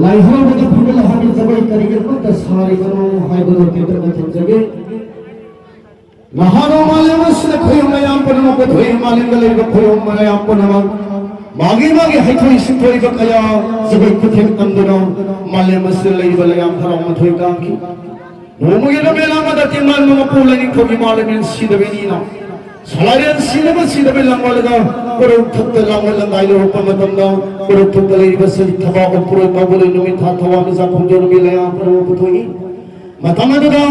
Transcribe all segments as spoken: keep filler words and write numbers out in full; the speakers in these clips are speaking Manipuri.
ꯂꯥꯏ ꯍꯔꯥꯎꯕꯗ ꯐꯝꯕ ꯂꯥꯛꯍꯟꯕ ꯖꯒꯣꯏ ꯀꯔꯤꯒꯤꯗꯃꯛꯇ ꯁꯥꯔꯤꯕꯅꯣ ꯍꯥꯏꯕꯗꯨ ꯇꯦꯟꯇꯛꯅ ꯊꯝꯖꯒꯦ꯫ ꯅꯍꯥꯔꯣꯜ ꯃꯥꯂꯦꯝ ꯑꯁꯤꯗ ꯈꯣꯌꯨꯝ ꯃꯌꯥꯝ ꯄꯨꯝꯅꯃꯛ ꯄꯨꯊꯣꯛꯏ꯫ ꯃꯥꯂꯦꯝꯗ ꯂꯩꯔꯤꯕ ꯈꯣꯌꯨꯝ ꯃꯌꯥꯝ ꯄꯨꯝꯅꯃꯛ ꯃꯥꯒꯤ ꯃꯥꯒꯤ ꯍꯩꯊꯣꯏ ꯁꯤꯡꯊꯣꯏꯕ ꯀꯌꯥ ꯖꯒꯣꯏ ꯈꯨꯊꯦꯛ ꯇꯝꯗꯨꯅ ꯃꯥꯂꯦꯝ ꯑꯁꯤꯗ ꯂꯩꯔꯤꯕ ꯂꯩꯌꯥꯝ ꯍꯔꯥꯎ ꯃꯊꯣꯏ ꯀꯥꯈꯤ꯫ ꯅꯣꯡꯃꯒꯤ ꯅꯨꯃꯤꯠ ꯑꯃꯗ ꯇꯦꯡꯉꯥꯟꯕ ꯃꯄꯨ ꯂꯥꯏꯅꯤꯡꯊꯧ ꯏꯃꯥ ꯂꯩꯃꯦꯟ ꯁꯤꯗꯕ ꯏꯅꯤꯅ ꯁꯂꯥꯏꯔꯦꯟ ꯁꯤꯗꯕ ꯁꯤꯗꯕ ꯂꯥꯡꯒꯣꯜꯗ ꯀꯣꯔꯧꯊꯛꯇ ꯂꯥꯡꯒꯣꯜ ꯂꯪꯗꯥꯏ ꯂꯧꯔꯛꯄ ꯃꯇꯝꯗ ꯀꯣꯔꯧꯊꯛꯇ ꯂꯩꯔꯤꯕ ꯁꯖꯤꯛ ꯊꯕꯥꯛ ꯎꯄꯨꯔꯣꯏ ꯃꯥꯡꯒꯣꯜ ꯅꯨꯃꯤꯠ ꯊꯥ ꯊꯋꯥꯟ ꯃꯤꯆꯥꯛ ꯈꯣꯡꯖꯣꯝ ꯅꯨꯃꯤꯠ ꯂꯩꯌꯥꯝ ꯄꯨꯝꯅꯃꯛ ꯄꯨꯊꯣꯛꯏ꯫ ꯃꯇꯝ ꯑꯗꯨꯗ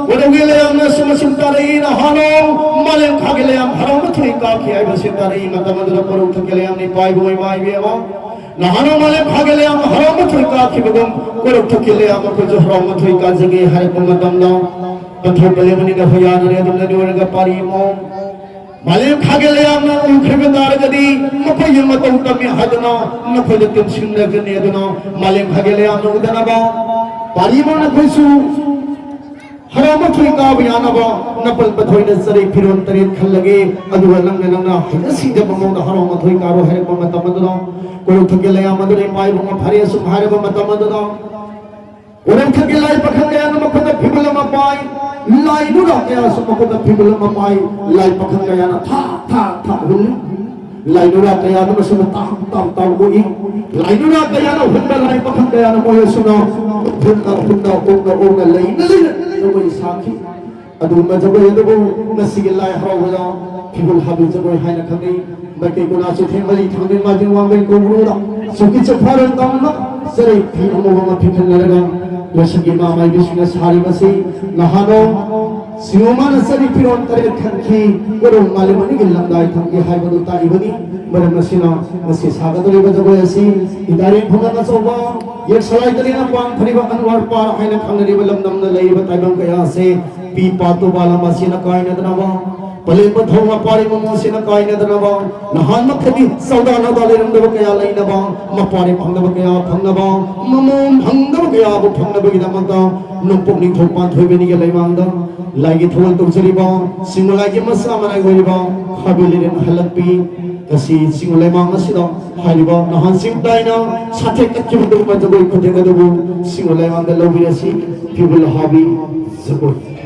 ꯀꯣꯔꯧꯒꯤ ꯂꯩꯌꯥꯝꯅ ꯑꯁꯨꯝ ꯑꯁꯨꯝ ꯇꯥꯔꯛꯏ꯫ ꯅꯍꯥꯔꯣꯜ ꯃꯥꯂꯦꯝ ꯈꯥꯒꯤ ꯂꯩꯌꯥꯝ ꯍꯔꯥꯎ ꯃꯊꯣꯏ ꯀꯥꯈꯤ ꯍꯥꯏꯕꯁꯤ ꯇꯥꯔꯛꯏ꯫ ꯃꯇꯝ ꯑꯗꯨꯗ ꯀꯣꯔꯧꯊꯛꯀꯤ ꯂꯩꯌꯥꯝꯅ ꯏꯄꯥ ꯏꯕꯨꯡ ꯏꯃꯥ ꯏꯕꯦꯟ ꯑꯃ ꯅꯍꯥꯔꯣꯜ ꯃꯥꯂꯦꯝ ꯈꯥꯒꯤ ꯂꯩꯌꯥꯝ ꯍꯔꯥꯎ ꯃꯊꯣꯏ ꯀꯥꯈꯤꯕꯒꯨꯝ ꯀꯣꯔꯧꯊꯛꯀꯤ ꯂꯩꯌꯥꯝ ꯑꯩꯈꯣꯏꯁꯨ ꯍꯔꯥꯎ ꯃꯊꯣꯏ ꯀꯥꯖꯒꯦ ꯍꯥꯏꯔꯛꯄ ꯃꯇꯝꯗ ꯄꯟꯊꯧ ꯄꯂꯦꯝ ꯑꯅꯤꯅ ꯍꯨꯌꯥꯅꯔꯦ꯫ ꯑꯗꯨꯝꯅ ꯂꯣꯏꯔꯒ ꯄꯥꯔꯤ ꯑꯃ ꯃꯥꯂꯦꯝ ꯈꯥꯒꯦ ꯂꯩꯌꯥꯝꯅ ꯎꯈ꯭ꯔꯤꯕ ꯇꯥꯔꯒꯗꯤ ꯃꯈꯣꯏꯒꯤ ꯃꯇꯧ ꯇꯝꯃꯤ ꯍꯥꯏꯗꯨꯅ ꯅꯈꯣꯏꯗ ꯇꯦꯝꯁꯤꯟꯅꯒꯅꯤ꯫ ꯑꯗꯨꯅ ꯃꯥꯂꯦꯝ ꯈꯥꯒꯦ ꯂꯩꯌꯥꯝꯅ ꯎꯗꯅꯕ ꯄꯥꯔꯤꯕ ꯅꯈꯣꯏꯁꯨ ꯍꯔꯥꯎ ꯃꯊꯣꯏ ꯀꯥꯕ ꯌꯥꯅꯕ ꯅꯄꯜ ꯄꯊꯣꯏꯅ ꯆꯔꯩ ꯐꯤꯔꯣꯜ ꯇꯔꯦꯠ ꯈꯜꯂꯒꯦ꯫ ꯑꯗꯨꯒ ꯅꯪꯅ ꯅꯪꯅ ꯍꯩꯅ ꯁꯤꯡꯖꯕ ꯃꯑꯣꯡꯗ ꯍꯔꯥꯎ ꯃꯊꯣꯏ ꯀꯥꯔꯣ ꯍꯥꯏꯔꯛꯄ ꯃꯇꯝ ꯑꯗꯨꯗ ꯀꯣꯔꯧꯊꯛꯀꯤ ꯂꯩꯌꯥꯝ ꯑꯗꯨꯅ ꯏꯃꯥ ꯏꯕꯨꯡꯉꯣ ꯐꯔꯦ ꯑꯁꯨꯝ ꯍꯥꯏꯔꯕ ꯃꯇꯝ ꯑꯗꯨꯗ ꯀꯣꯔꯧꯊꯛꯀꯤ ꯂꯥꯏ ꯄꯥꯈꯪ ꯀꯌꯥꯅ ꯃꯈꯨꯠꯇ ꯐꯤꯕꯨꯜ ꯑꯃ ꯄꯥꯏ꯫ ꯂꯥꯏ ꯅꯨꯔꯥ ꯀꯌꯥꯁꯨ ꯃꯈꯨꯠꯇ ꯐꯤꯕꯨꯜ ꯑꯃ ꯄꯥꯏ꯫ ꯂꯥꯏ ꯄꯥꯈꯪ ꯀꯌꯥꯅ ꯊꯥ ꯊꯥ ꯊꯥ ꯍꯨꯜꯂꯤ꯫ ꯂꯥꯏ ꯅꯨꯔꯥ ꯀꯌꯥꯗꯨꯅꯁꯨ ꯇꯥꯝ ꯇꯥꯝ ꯇꯥꯝ ꯑꯣꯛꯏ꯫ ꯂꯥꯏ ꯅꯨꯔꯥ ꯀꯌꯥꯅ ꯍꯨꯟꯕ ꯂꯥꯏ ꯄꯥꯈꯪ ꯀꯌꯥꯅ ꯃꯣꯏ ꯑꯁꯨꯝꯅ ꯍꯨꯟꯅ ꯍꯨꯟꯅ ꯑꯣꯛꯅ ꯑꯣꯛꯅ ꯂꯩꯅ ꯂꯩꯅ ꯖꯒꯣꯏ ꯁꯥꯈꯤ꯫ ꯑꯗꯨꯒꯨꯝꯕ ꯖꯒꯣꯏ ꯑꯗꯨꯕꯨ ꯉꯁꯤꯒꯤ ꯂꯥꯏ ꯍꯔꯥꯎꯕꯗ ꯐꯤꯕꯨꯜ ꯍꯥꯕꯤ ꯖꯒꯣꯏ ꯍꯥꯏꯅ ꯈꯪꯅꯩ꯫ ꯃꯩꯇꯩ ꯀꯣꯅꯥ ꯆꯨꯊꯦꯡ ꯃꯔꯤ ꯊꯥꯡꯖꯤꯡ ꯃꯥꯖꯤꯡ ꯋꯥꯡꯕ꯭ꯔꯦꯟ ꯀꯧꯕ꯭ꯔꯨꯗ ꯆꯨꯀꯤ ꯆꯨꯐꯥꯔꯣꯜ ꯇꯝꯅ ꯆꯔꯩ ꯐꯤ ꯑꯉꯧꯕ ꯑꯃ ꯐꯤꯈꯠꯅꯔꯒ ꯂꯣꯏꯁꯪꯒꯤ ꯏꯃꯥ ꯃꯥꯏꯕꯤꯁꯤꯡꯅ ꯁꯥꯔꯤꯕꯁꯤ ꯅꯍꯥꯔꯣꯜ ꯁꯤꯡꯉꯨ ꯃꯥꯅ ꯆꯔꯩ ꯐꯤꯔꯣꯜ ꯇꯔꯦꯠ ꯈꯟꯈꯤ꯫ ꯀꯣꯔꯧ ꯃꯥꯂꯦꯝ ꯑꯅꯤꯒꯤ ꯂꯝꯗꯥꯏ ꯊꯝꯈꯤ ꯍꯥꯏꯕꯗꯨ ꯇꯥꯛꯏꯕꯅꯤ꯫ ꯃꯔꯝ ꯑꯁꯤꯅ ꯉꯁꯤ ꯁꯥꯒꯗꯧꯔꯤꯕ ꯖꯒꯣꯏ ꯑꯁꯤ ꯏꯇꯥꯔꯦꯟ ꯐꯝꯕꯥꯛ ꯑꯆꯧꯕ ꯌꯦꯛꯁꯂꯥꯏ ꯇꯔꯦꯠꯅ ꯄꯥꯡꯊꯔꯤꯕ ꯑꯟꯋꯥꯔ ꯄꯥꯔ ꯍꯥꯏꯅ ꯈꯪꯅꯔꯤꯕ ꯂꯝꯗꯝꯗ ꯂꯩꯔꯤꯕ ꯇꯥꯏꯕꯪ ꯀꯌꯥ ꯑꯁꯤ ꯄꯤ ꯄꯥ ꯇꯨꯕꯥ ꯂꯝ ꯑꯁꯤꯅ ꯀꯥꯏꯅꯗꯅꯕ ꯄꯂꯦꯝ ꯄꯟꯊꯧ ꯃꯄꯥꯔꯤ ꯃꯃꯣꯟꯁꯤꯅ ꯀꯥꯏꯅꯗꯅꯕ ꯅꯍꯥꯟꯃꯛꯇꯒꯤ ꯆꯧꯗꯥ ꯅꯧꯗꯥ ꯂꯩꯔꯝꯗꯕ ꯀꯌꯥ ꯂꯩꯅꯕ ꯃꯄꯥꯔꯤ ꯐꯪꯗꯕ ꯀꯌꯥ ꯐꯪꯅꯕ ꯃꯃꯣꯟ ꯐꯪꯗꯕ ꯀꯌꯥꯕꯨ ꯐꯪꯅꯕꯒꯤꯗꯃꯛꯇ ꯅꯣꯡꯄꯣꯛ ꯅꯤꯡꯊꯧ ꯄꯥꯟꯊꯣꯏꯕꯤꯅꯤꯒꯤ ꯂꯩꯃꯥꯡꯗ ꯂꯥꯏꯒꯤ ꯊꯧꯒꯜ ꯇꯧꯖꯔꯤꯕ ꯁꯤꯡꯃꯂꯥꯏꯒꯤ ꯃꯆꯥ ꯃꯅꯥꯏ ꯑꯣꯏꯔꯤꯕ ꯈꯥꯕꯤ ꯂꯩꯔꯦꯟ ꯍꯜꯂꯛꯄꯤ ꯉꯁꯤ ꯆꯤꯡ ꯂꯩꯃꯥꯡ ꯑꯁꯤꯗ ꯍꯥꯏꯔꯤꯕ ꯅꯍꯥꯟꯁꯤꯡ ꯇꯥꯏꯅ ꯁꯥꯊꯦꯛ ꯀꯠꯈꯤꯕ ꯑꯗꯨꯒꯨꯝꯕ ꯖꯒꯣꯏ ꯈꯨꯊꯦꯛ ꯑꯗꯨꯕꯨ ꯆꯤꯡ ꯂꯩꯃꯥꯡꯗ ꯂꯧꯕꯤꯔꯁꯤ꯫ ꯐꯤꯕꯨꯜ ꯍꯥꯕꯤ ꯖꯒꯣꯏ꯫